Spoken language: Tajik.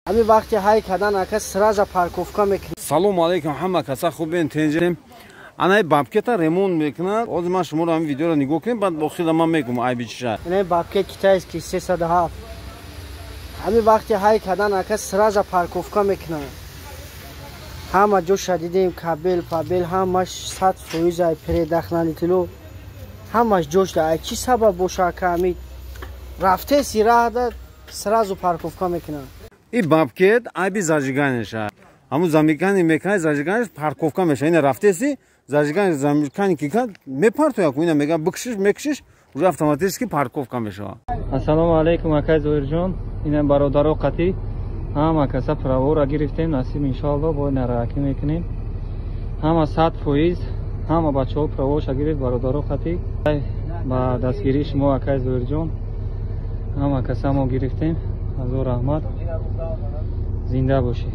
Ҳамин вақти ҳай кардан, ака, сразу парковка мекунад. Салому алейкум, ҳама каса хубен, тенҷем. Анаи бобкета ремонт мекунад. Ҳозир ман шуморо ҳамин видеоро нигоҳ кунем, баъд охира ман мегӯм, айби чиша. Инаи бобкет китайский 307. Ҳамин вақти ҳай кардан, ака, сразу парковка мекунад. Ҳама ҷоша дидем, кабел пабел ҳамаш 100%, ай предохранитело ҳамаш ҷошда. Ай чӣ сабаб боша, ака, ҳамин рафтеси раҳда сразу парковка мекунад? И бобкет айби зажиганияша. Ҳамун замыкание мекунад, зажиганияш парковка мешава. Ина рафтеси, зажигание замыкание ки кард, мепартояку. Ина мега, бикшиш, мекшиш, уже автоматически парковка мешава. Ассалому алайкум, акай Зоирҷон. Ина бародаро қатӣ ҳама каса правора гирифтем, насиб, иншоалло, бо нараакӣ мекунем. Ҳама 100%, ҳама бачаҳо правоша гирифт, бародаро қатӣ. Ба дастгирии шумо, акай Зоирҷон, ҳама каса мо гирифтем. Ҳазор раҳмат, зинда бошӣ.